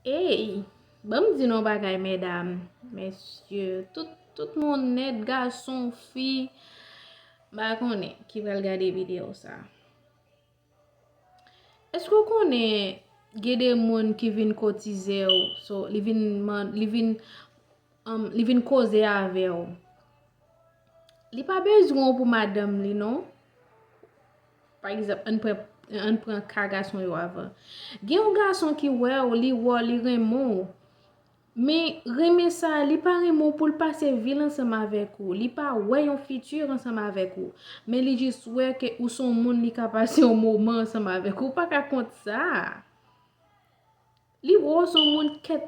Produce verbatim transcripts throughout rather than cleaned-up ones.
Ey, ban m di nou yon bagay, medam, mesye, tout, tout moun nèt, gason, fi, m pa konnen ki pral gade videyo sa. Èske w konnen gen de moun ki vin kotize w, so, li vin, li vin, um, li vin koze avè w? Li pa bezwen w pou madanm li, non. Pa egzanp, ann pran, ann pran ka gason yo avan. Gen yon gason ki wè w, li wè w, li renmen w. Men renmen sa, li pa renmen w pou l pase vi l ansanm avèk ou. Li pa wè yon fiti ansanm avèk ou. Men li jis wè ke ou se yon moun li ka pase yon moman ansanm avèk ou. Ou pa ka kont sa. Li wè w se yon moun kèt.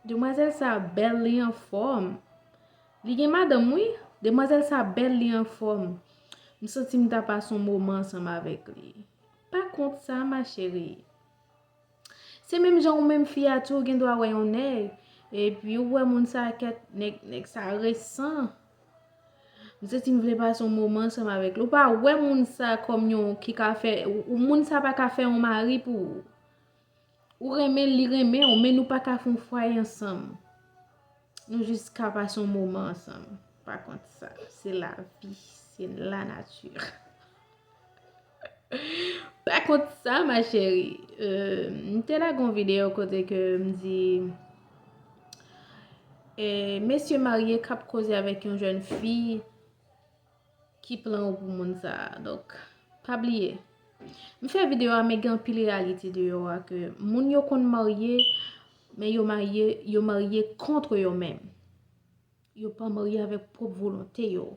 Demwazèl sa bèl, li anfòm. Li gen madanm, wi. Demwazèl sa bèl, li anfòm. M santi m ta pase yon moman ansanm avèk li. Pa kont sa, ma chérie. Se menm jan ou menm fi a tou, ou gen dwa wè yon nèg. Epi ou wè moun sa kèt, nèg, nèg sa resan. M santi m vle pase yon moman ansanm avèk li. Ou pa wè moun sa kòm yon ki ka fè, ou, moun sa pa ka fè yon mari pou ou. Ou renmen l, li renmen w, men nou pa ka fè yon fwaye ansanm. Nou jis ka pase yon moman ansanm. Pa kont sa, se lavi, se lanati. Pa kont sa, ma chérie. Euh, m te lage yon videyo kote ke m di, eh, mesye marye k ap koze avèk yon jèn fi, ki plan ou pou moun sa a. Donk, pa bliye. M fè videyo a, men gen anpil reyalite deyò a ke moun yo konn marye, men yo marye, yo marye kont yo menm. Yo pa marye avèk pwòp volonte yo.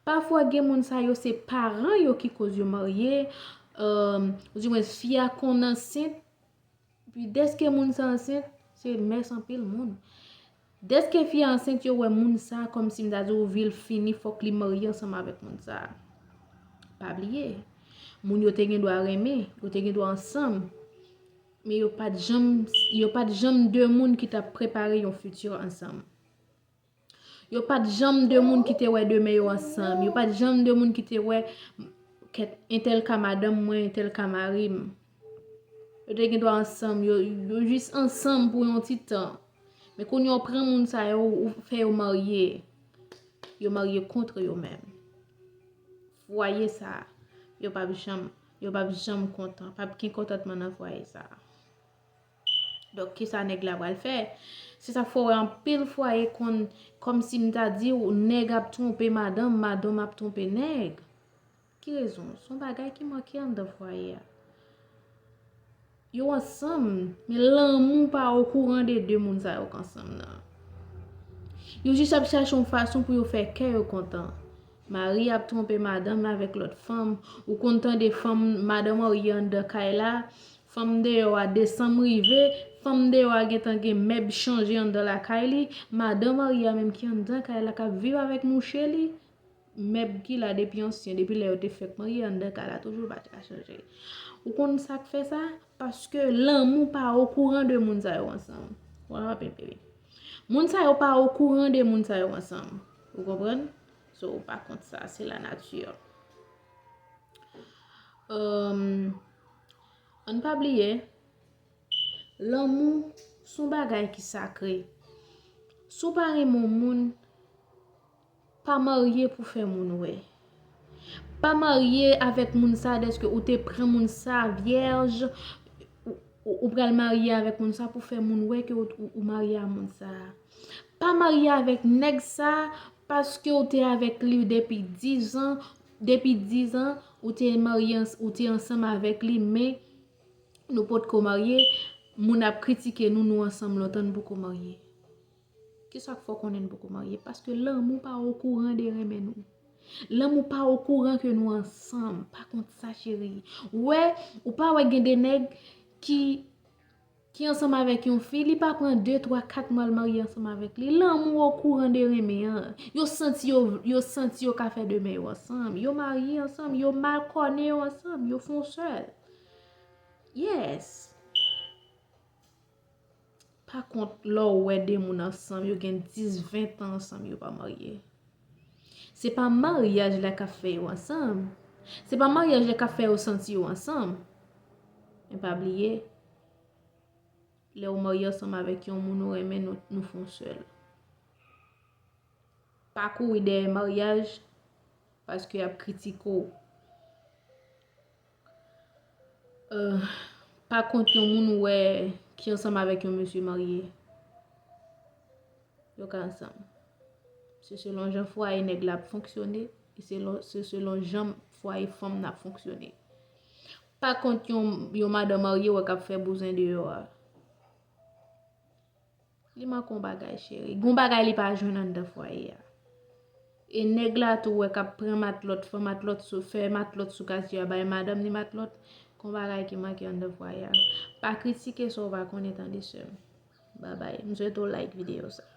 Pafwa, gen moun sa yo, se paran yo ki koz yo marye, euh, oudimwens, fi a konn ansent, epi dèske moun sa ansent, se mès anpil moun. Dèske fi a ansent, yo wè moun sa kòmsi m ta di w vi l fini, fòk li marye ansanm avèk moun sa. Pa bliye, moun yo te gen dwa renmen, yo te gen dwa ansanm, men yo pa t janm, yo pa t janm de moun ki t ap prepare yon fiti ansanm. Yo pa t janm de moun ki te wè demen yo ansanm. Yo pa t janm de moun ki te wè kèt entèl ka madanm mwen, entèl ka mari m. Yo te gen dwa ansanm, yo, yo jis ansanm pou yon ti tan. Men kounye a w pran moun sa yo, ou fè yo marye. Yo marye kont yo menm. Fwaye sa, yo p ap janm, yo p ap janm kontan. P ap gen kontantman nan fwaye sa. Donk, kisa nèg la pral fè? Se sa k fè w wè anpil fwaye konn, kòmsi m ta di w, nèg ap twonpe madanm, madanm ap twonpe nèg. Ki rezon? Se yon bagay ki manke anndan fwaye a. Yo ansanm, men lanmou pa okouran de de moun sa yo k ansanm nan. Yo jis ap chache yon fason pou yo fè kè yo kontan. Mari ap twonpe madanm l avèk lòt fanm. Ou konn tande fanm, madanm marye anndan kay la, fanm deyò a, desanm rive, fanm deyò a gentan gen mèb chanje anndan lakay li, madanm marye a menm ki anndan kay la k ap viv avèk mouche li, mèb ki la depi ansyen, depi lè yo te fèk marye anndan kay la, toujou pa ka chanje. Ou konn sa k fè sa? Paske lanmou pa okouran de moun sa yo ansanm. Wap enpere. Moun sa yo pa okouran de moun sa yo ansanm. Ou konprann? So, pa kont sa, se lanati. Ann pa bliye, lanmou se yon bagay ki sakre. Si w pa renmen yon moun, pa marye pou fè moun wè. Pa marye avèk moun sa dèske ou te pran moun sa vyèj, ou, ou, ou pral marye avèk moun sa pou fè moun wè ke ou, ou, ou marye a moun sa. Pa marye avèk nèg sa paske ou te avèk li depi diz an, depi diz an, ou te marye, ou te ansanm avèk li, men nou potko marye, moun ap kritike nou, nou ansanm lontan, n poko marye. Kisa k fè w konnen n poko marye? Paske lanmou pa okouran de renmen nou. Lanmou pa okouran ke nou ansanm. Pa kont sa, cheri. Ou wè, ou pa wè gen de nèg ki, ki ansanm avèk yon fi, li pa pran de, twa, kat mwa l marye ansanm avèk li. Lanmou okouran de renmen an. Yo santi yo, yo santi yo ka fè demen yo ansanm. Yo marye ansanm, yo makònen yo ansanm, yo fè yon sèl. Yes. Pa kont, lè w wè de moun ansanm, yo gen dis, ven tan ansanm, yo pa marye. Se pa maryaj la k ap fè yo ansanm. Se pa maryaj la k ap fè yo santi yo ansanm. Men pa bliye, Lè w marye ansanm avèk yon moun ou renmen, nou, nou fè yon sèl. Pa kouri dèyè maryaj paske y ap kritike w. Euh, pa kont yon moun ou wè ki ansanm avèk yon mesye marye. Yo ka ansanm. Se selon jan fwaye nèg la ap fonksyone, e selon, se selon jan fwaye fanm nan ap fonksyone. Pa kont yon, yon madanm marye wè k ap fè bouzen deyò a. Li manke yon bagay, cheri. Gon bagay li pa jwenn anndan fwaye a. E nèg la tou wè k ap pran matlòt, fè matlòt sou, fè matlòt sou katye a bay madanm li matlòt. Gon bagay ki manke anndan fwaye a. Pa kritike sa w pa konnen, tande, sè m. Babay. M swete w like videyo sa.